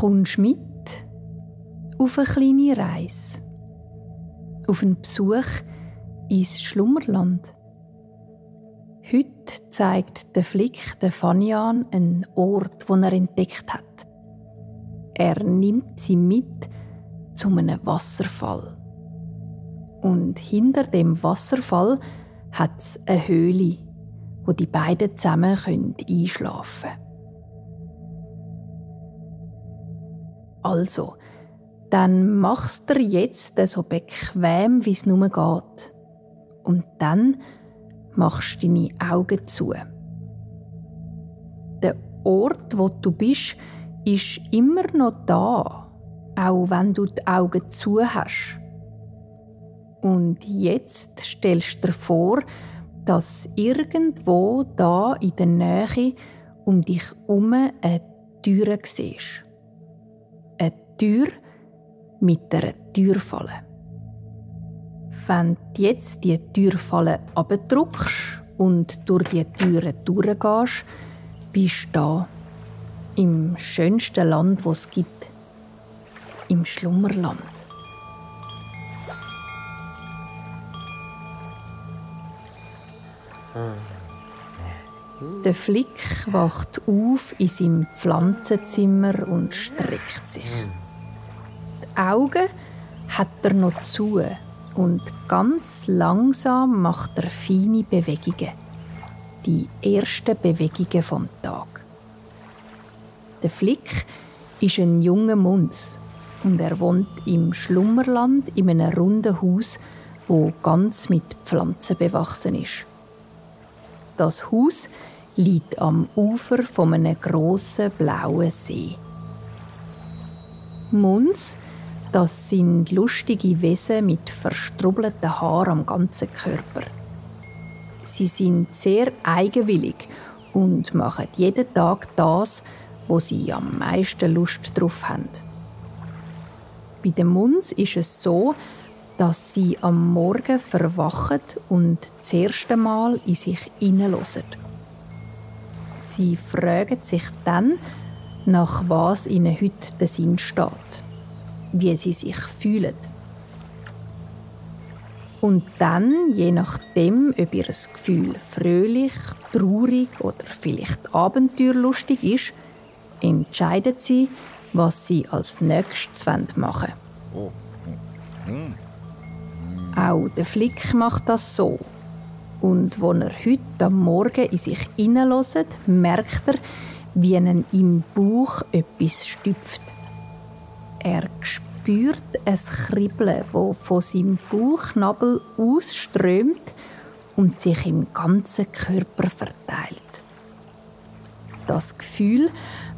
Kommst mit auf eine kleine Reise, auf einen Besuch ins Schlummerland. Heute zeigt der Flick den Fanian einen Ort, den er entdeckt hat. Er nimmt sie mit zu einem Wasserfall. Und hinter dem Wasserfall hat es eine Höhle, wo die beiden zusammen einschlafen können. Also, dann machst du jetzt so bequem, wie es nur geht. Und dann machst du deine Augen zu. Der Ort, wo du bist, ist immer noch da, auch wenn du die Augen zu hast. Und jetzt stellst du dir vor, dass irgendwo da in der Nähe um dich herum eine Tür siehst. Eine Tür mit einer Türfalle. Wenn du jetzt die Türfalle abdrückst und durch die Türe durchgehst, bist du da, im schönsten Land, das es gibt, im Schlummerland. Der Flick wacht auf in seinem Pflanzenzimmer und streckt sich. Die Augen hat er noch zu und ganz langsam macht er feine Bewegungen. Die ersten Bewegungen vom Tag. Der Flick ist ein junger Munz und er wohnt im Schlummerland in einem runden Haus, wo ganz mit Pflanzen bewachsen ist. Das Haus liegt am Ufer von einem grossen blauen See. Munz, das sind lustige Wesen mit verstrubbelten Haaren am ganzen Körper. Sie sind sehr eigenwillig und machen jeden Tag das, wo sie am meisten Lust drauf haben. Bei den Munz ist es so, dass sie am Morgen verwachen und das erste Mal in sich hineinhören. Sie fragen sich dann, nach was ihnen heute der Sinn steht, wie sie sich fühlen. Und dann, je nachdem, ob ihr Gefühl fröhlich, traurig oder vielleicht abenteuerlustig ist, entscheiden sie, was sie als nächstes machen wollen. Auch der Flick macht das so. Und als er heute am Morgen in sich hineinhört, merkt er, wie ihn im Bauch etwas stüpft. Er spürt ein Kribbeln, das von seinem Bauchnabel ausströmt und sich im ganzen Körper verteilt. Das Gefühl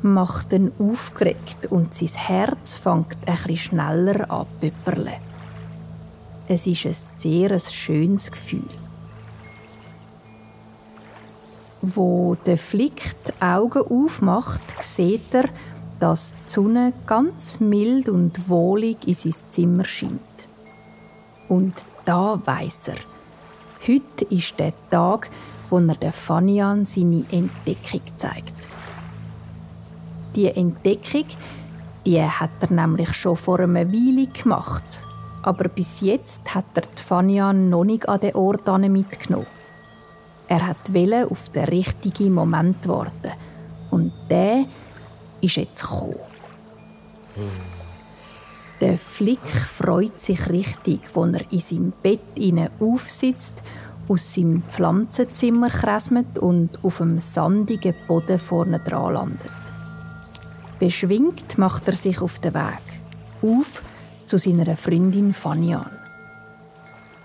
macht ihn aufgeregt und sein Herz fängt ein bisschen schneller an zu pöpperlen. Es ist ein sehr schönes Gefühl. Wo der Flick die Augen aufmacht, sieht er, dass die Sonne ganz mild und wohlig in sein Zimmer scheint. Und da weiss er, heute ist der Tag, wo er der Fanian seine Entdeckung zeigt. Die Entdeckung, die hat er nämlich schon vor einer Weile gemacht. Aber bis jetzt hat er die Fanian noch nicht an den Ort mitgenommen. Er wollte auf den richtigen Moment warten. Und der ist jetzt gekommen. Der Flick freut sich richtig, als er in seinem Bett aufsitzt, aus seinem Pflanzenzimmer kräsmet und auf dem sandigen Boden vorne dran landet. Beschwingt macht er sich auf den Weg. Auf zu seiner Freundin Fanian.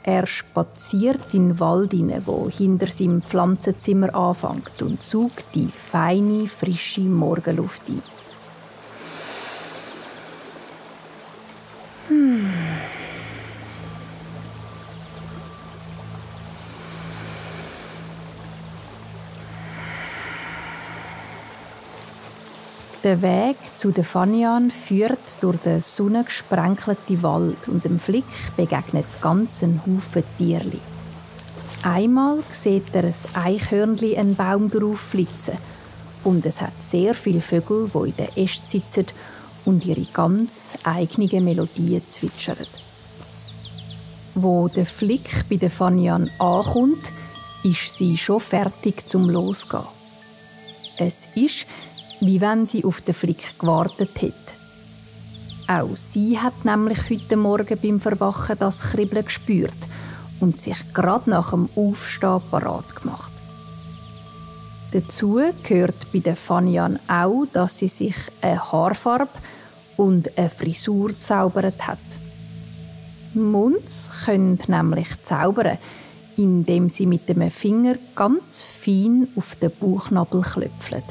Er spaziert in den Wald hinein, der hinter seinem Pflanzenzimmer anfängt, und saugt die feine, frische Morgenluft ein. Der Weg zu der Fanian führt durch den sonnengesprenkelten Wald und dem Flick begegnet ganz ein Haufen Tierli. Einmal sieht er ein Eichhörnli einen Baum drauf flitzen und es hat sehr viele Vögel, die in den Ästen sitzen und ihre ganz eigenen Melodien zwitschern. Wo der Flick bei der Fanian ankommt, ist sie schon fertig zum Losgehen. Es ist, wie wenn sie auf den Flick gewartet hätte. Auch sie hat nämlich heute Morgen beim Verwachen das Kribbeln gespürt und sich gerade nach dem Aufstehen parat gemacht. Dazu gehört bei der Fanian auch, dass sie sich eine Haarfarbe und eine Frisur gezaubert hat. Munds können nämlich zaubern, indem sie mit dem Finger ganz fein auf den Bauchnabel klöpfeln.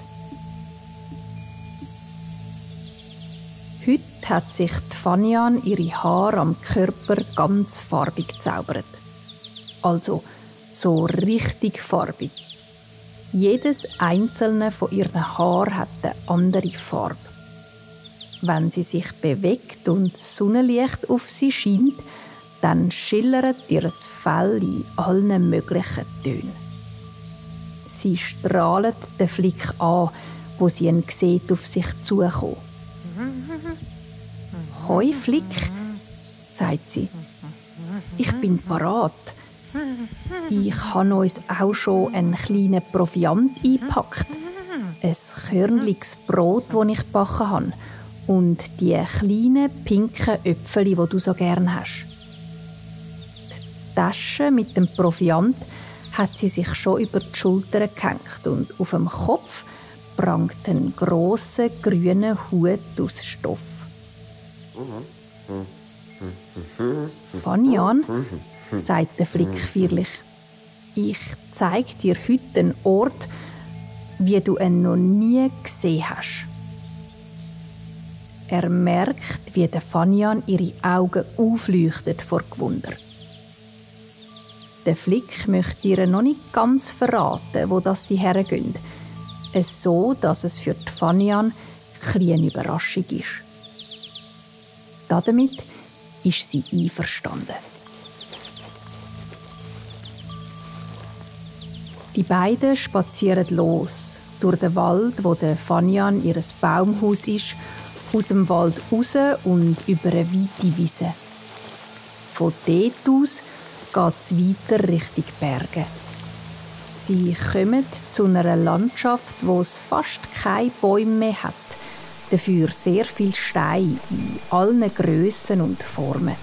Heute hat sich die Fanian ihre Haare am Körper ganz farbig gezaubert. Also so richtig farbig. Jedes einzelne von ihren Haaren hat eine andere Farbe. Wenn sie sich bewegt und das Sonnenlicht auf sie scheint, dann schillert ihr Fell in allen möglichen Tönen. Sie strahlt den Flick an, wo sie ihn sieht, auf sich zukommen. «Hoi, Flick», sagt sie. «Ich bin parat. Ich habe uns auch schon einen kleinen Proviant eingepackt. Ein körnliches Brot, das ich gebacken habe. Und die kleinen, pinken Äpfel, die du so gerne hast.» Die Tasche mit dem Proviant hat sie sich schon über die Schulter gehängt und auf dem Kopf prangt ein grosser, grüner Hut aus Stoff. «Fanian», sagt der Flick feierlich, «ich zeige dir heute einen Ort, wie du ihn noch nie gesehen hast.» Er merkt, wie der Fanian ihre Augen aufleuchtet vor Gewunder. Der Flick möchte ihr noch nicht ganz verraten, wo das sie hergehen. So, dass es für die Fanian eine Überraschung ist. Damit ist sie einverstanden. Die beiden spazieren los, durch den Wald, wo der Fanian ihr Baumhaus ist, aus dem Wald raus und über eine weite Wiese. Von dort aus geht es weiter Richtung Berge. Sie kommen zu einer Landschaft, wo es fast keine Bäume mehr hat, dafür sehr viele Steine in allen Grössen und Formen.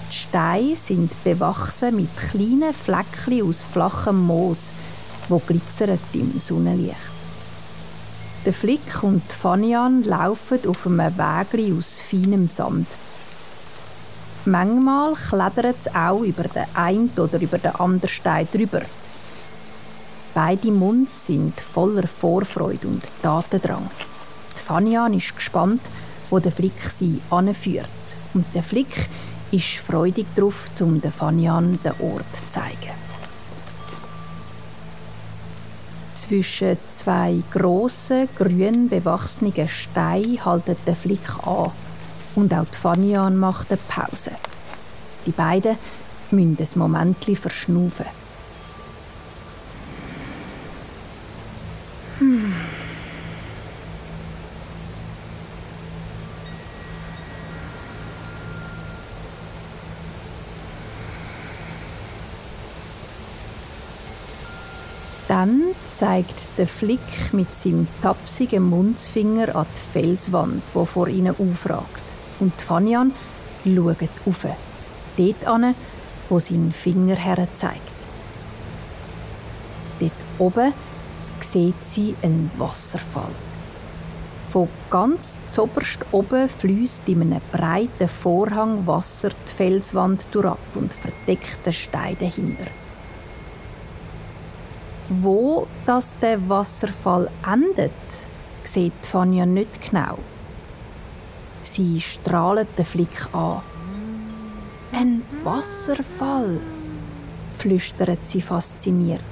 Die Steine sind bewachsen mit kleinen Fleckchen aus flachem Moos, wo glitzern im Sonnenlicht. Der Flick und die Fanian laufen auf einem Weg aus feinem Sand. Manchmal klettern sie auch über den einen oder über den anderen Stein drüber. Beide Munds sind voller Vorfreude und Tatendrang. Die Fanian ist gespannt, wo der Flick sie anführt. Und der Flick ist freudig darauf, um der Fanian den Ort zu zeigen. Zwischen zwei grossen, grün bewachsenen Steinen haltet der Flick an. Und auch die Fanian macht eine Pause. Die beiden müssen ein Momentchen verschnaufen. Dann zeigt der Flick mit seinem tapsigen Mundsfinger an die Felswand, die vor ihnen aufragt. Und die Fanian schaut rauf, dort an, wo sein Finger her zeigt. Dort oben sieht sie einen Wasserfall. Von ganz zoberst oben fließt in einem breiten Vorhang Wasser die Felswand durchab und verdeckt den Stein dahinter. Wo das der Wasserfall endet, sieht Fanian nicht genau. Sie strahlt den Flick an. «Ein Wasserfall!» flüstert sie fasziniert.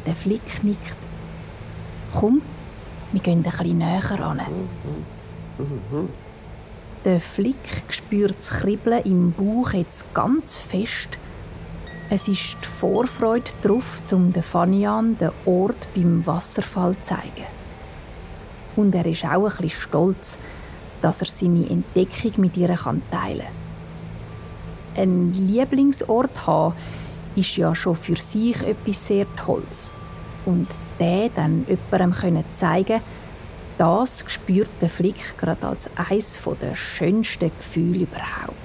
Der Flick nickt. «Komm, wir gehen ein bisschen näher ran.» Der Flick spürt das Kribbeln im Bauch jetzt ganz fest. Es ist die Vorfreude darauf, um den Fanian den Ort beim Wasserfall zu zeigen. Und er ist auch ein bisschen stolz, dass er seine Entdeckung mit ihr teilen kann. Ein Lieblingsort haben ist ja schon für sich etwas sehr Tolles. Und den dann jemandem zeigen, das spürt der Flick gerade als eines der schönsten Gefühle überhaupt.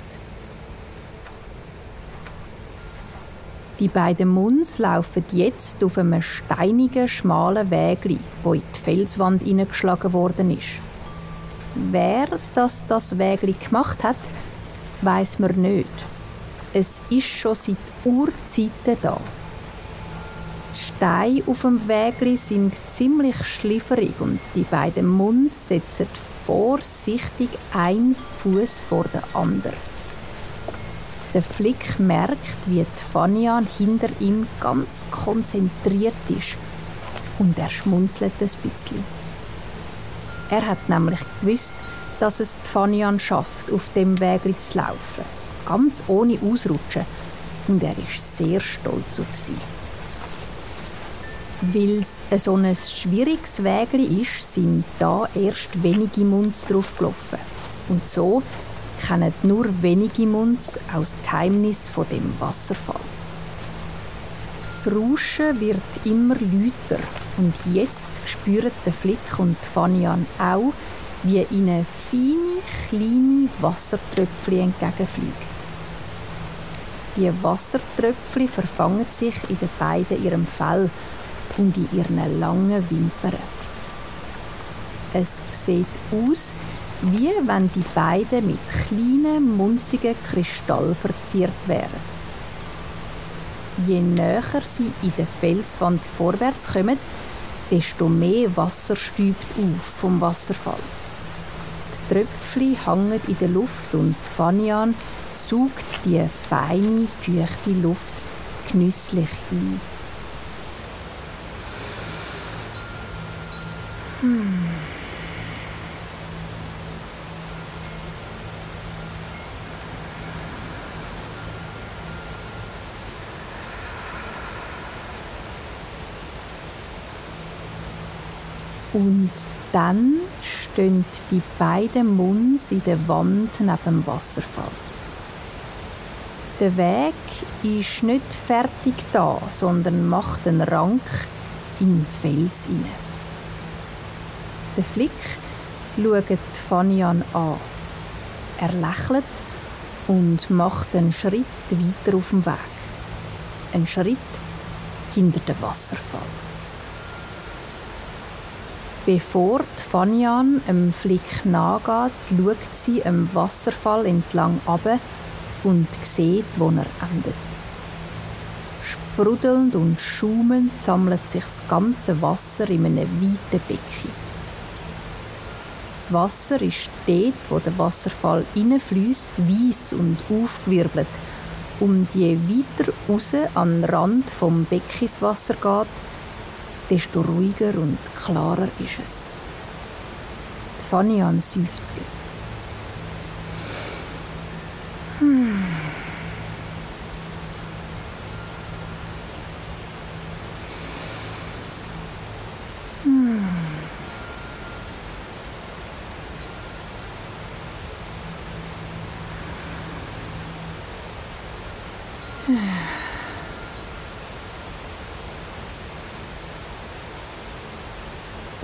Die beiden Muns laufen jetzt auf einem steinigen, schmalen Wägli, wo in die Felswand hineingeschlagen worden ist. Wer das Wägli gemacht hat, weiss man nicht. Es ist schon seit Urzeiten da. Die Steine auf dem Wägli sind ziemlich schlifferig und die beiden Muns setzen vorsichtig einen Fuß vor den anderen. Der Flick merkt, wie die Fanian hinter ihm ganz konzentriert ist und er schmunzelt ein bisschen. Er hat nämlich gewusst, dass es die Fanian schafft, auf dem Wägli zu laufen, ganz ohne Ausrutschen, und er ist sehr stolz auf sie. Weil es so ein schwieriges Wägli ist, sind da erst wenige Muns drauf gelaufen. Und so kennen nur wenige Muns auch das Geheimnis von dem Wasserfall. Das Rauschen wird immer lauter und jetzt spüren der Flick und Fanian auch, wie ihnen feine, kleine Wassertröpfchen entgegenfliegen. Die Wassertröpfchen verfangen sich in den beiden ihrem Fell und in ihren langen Wimpern. Es sieht aus, wie wenn die beiden mit kleinen, munzigen Kristallen verziert wären. Je näher sie in der Felswand vorwärts kommen, desto mehr Wasser stübt auf vom Wasserfall. Die Tröpfchen hängen in der Luft und Fanian saugt die feine, feuchte Luft genüsslich ein. Und dann stehen die beiden Muns in der Wand neben dem Wasserfall. Der Weg ist nicht fertig da, sondern macht einen Rank in den Fels hinein. Der Flick schaut Fanian an. Er lächelt und macht einen Schritt weiter auf dem Weg. Einen Schritt hinter dem Wasserfall. Bevor die Fanian dem Flick nachgeht, schaut sie am Wasserfall entlang runter und sieht, wo er endet. Sprudelnd und schaumend sammelt sich das ganze Wasser in einem weiten Becken. Das Wasser ist dort, wo der Wasserfall hineinfliesst, weiss und aufgewirbelt. Und je weiter raus an den Rand vom Beckenswasser geht, desto ruhiger und klarer ist es. Die Fanian seufzt.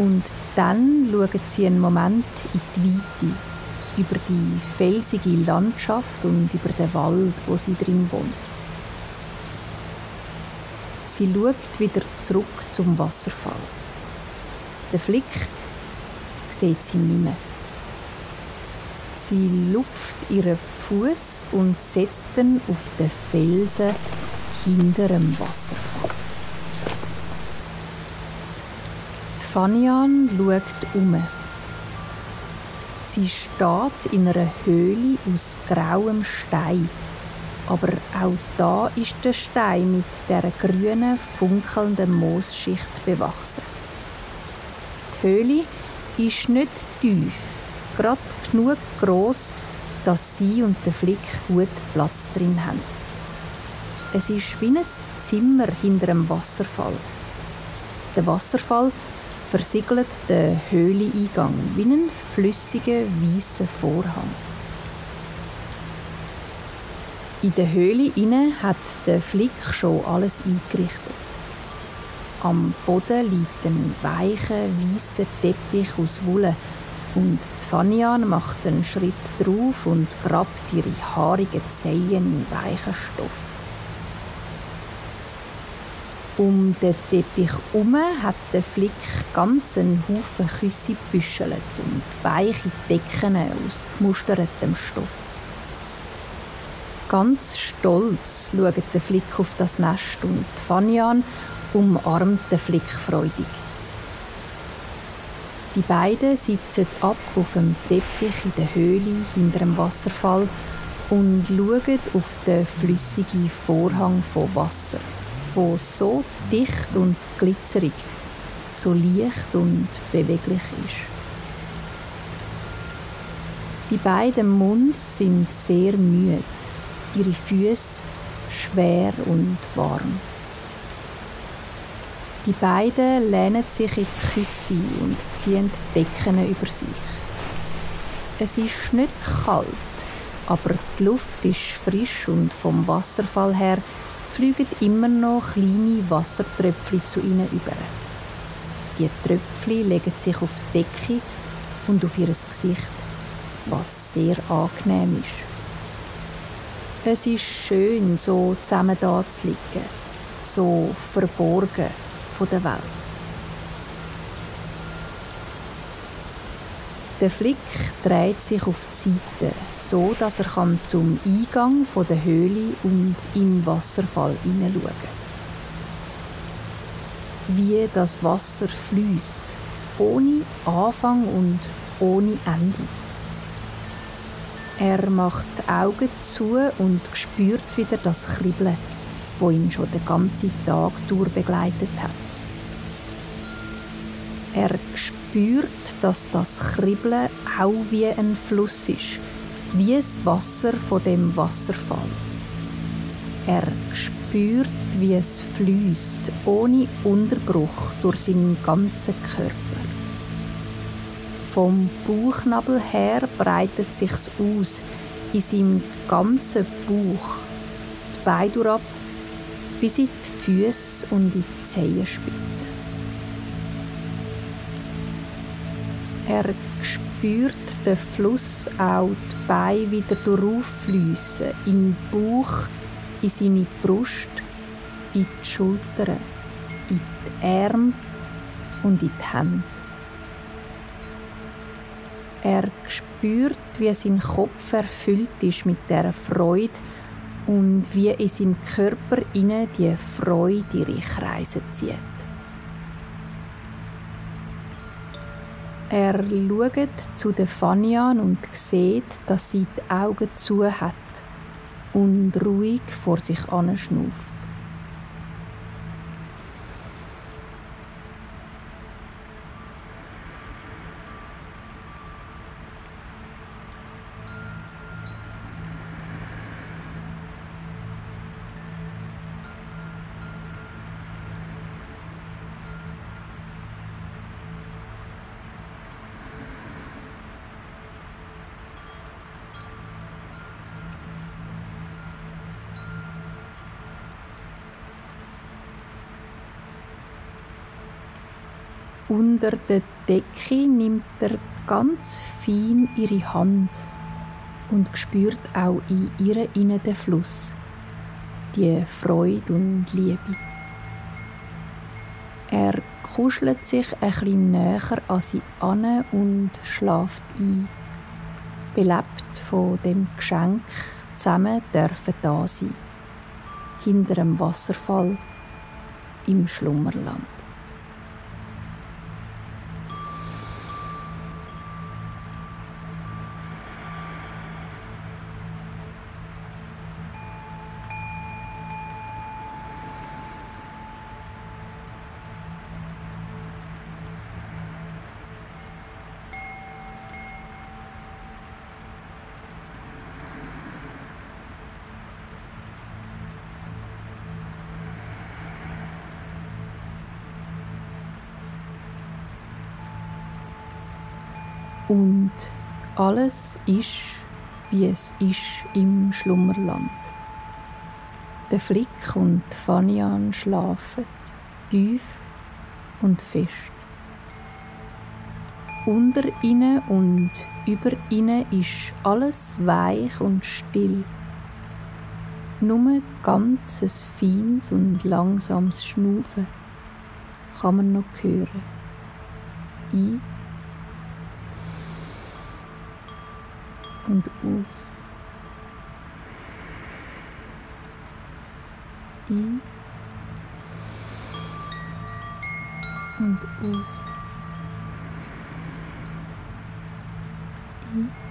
Und dann schauen sie einen Moment in die Weite, über die felsige Landschaft und über den Wald, wo sie drin wohnt. Sie schaut wieder zurück zum Wasserfall. Der Flick sieht sie nicht mehr. Sie lupft ihren Fuß und setzt ihn auf den Felsen hinter dem Wasserfall. Fanian schaut um. Sie steht in einer Höhle aus grauem Stein. Aber auch da ist der Stein mit dieser grünen, funkelnden Moosschicht bewachsen. Die Höhle ist nicht tief, gerade genug gross, dass sie und der Flick gut Platz drin haben. Es ist wie ein Zimmer hinter dem Wasserfall. Der Wasserfall versiegelt den Höhleneingang wie ein flüssiger, weisser Vorhang. In der Höhle inne hat der Flick schon alles eingerichtet. Am Boden liegt ein weicher, weisser Teppich aus Wolle und die Fanian macht einen Schritt drauf und grabt ihre haarigen Zehen in weichen Stoff. Um den Teppich herum hat der Flick ganz einen Haufen Küsse gebüschelt und weiche Decken aus gemustertem Stoff. Ganz stolz schaut der Flick auf das Nest und Fanian umarmt den Flick freudig. Die beiden sitzen ab auf dem Teppich in der Höhle hinter dem Wasserfall und schauen auf den flüssigen Vorhang von Wasser, wo so dicht und glitzerig, so leicht und beweglich ist. Die beiden Munds sind sehr müde. Ihre Füße schwer und warm. Die beiden lehnen sich in die Küsse und ziehen die Decken über sich. Es ist nicht kalt, aber die Luft ist frisch und vom Wasserfall her fliegen immer noch kleine Wassertröpfchen zu ihnen über. Die Tröpfchen legen sich auf die Decke und auf ihr Gesicht, was sehr angenehm ist. Es ist schön, so zusammen da zu liegen, so verborgen von der Welt. Der Flick dreht sich auf die Seite, so dass er zum Eingang der Höhle und in den Wasserfall hineinschauen kann. Wie das Wasser fließt, ohne Anfang und ohne Ende. Er macht die Augen zu und spürt wieder das Kribbeln, das ihn schon den ganzen Tag durch begleitet hat. Er spürt, dass das Kribbeln auch wie ein Fluss ist, wie das Wasser von dem Wasserfall. Er spürt, wie es fließt, ohne Unterbruch durch seinen ganzen Körper. Vom Bauchnabel her breitet sich's aus, in seinem ganzen Bauch, die Beine durchab, bis in die Füße und in die Zehenspitzen. Er spürt den Fluss auch die Beine wieder durchfliessen, in den Bauch, in seine Brust, in die Schultern, in die Arme und in die Hände. Er spürt, wie sein Kopf erfüllt ist mit dieser Freude und wie in seinem Körper inne die Freude ihre Kreise zieht. Er schaut zu der Fanian und sieht, dass sie die Augen zu hat und ruhig vor sich anschnauft. Unter der Decke nimmt er ganz fein ihre Hand und spürt auch in ihr innen den Fluss, die Freude und Liebe. Er kuschelt sich ein bisschen näher an sie an und schläft ein, belebt von dem Geschenk, zusammen dürfen da sein, hinter dem Wasserfall im Schlummerland. Und alles ist, wie es ist im Schlummerland. Der Flick und Fanian schlafen tief und fest. Unter ihnen und über ihnen ist alles weich und still. Nur ganzes feines und langsames Schnaufen kann man noch hören. Ein und aus. Ein und aus. Ein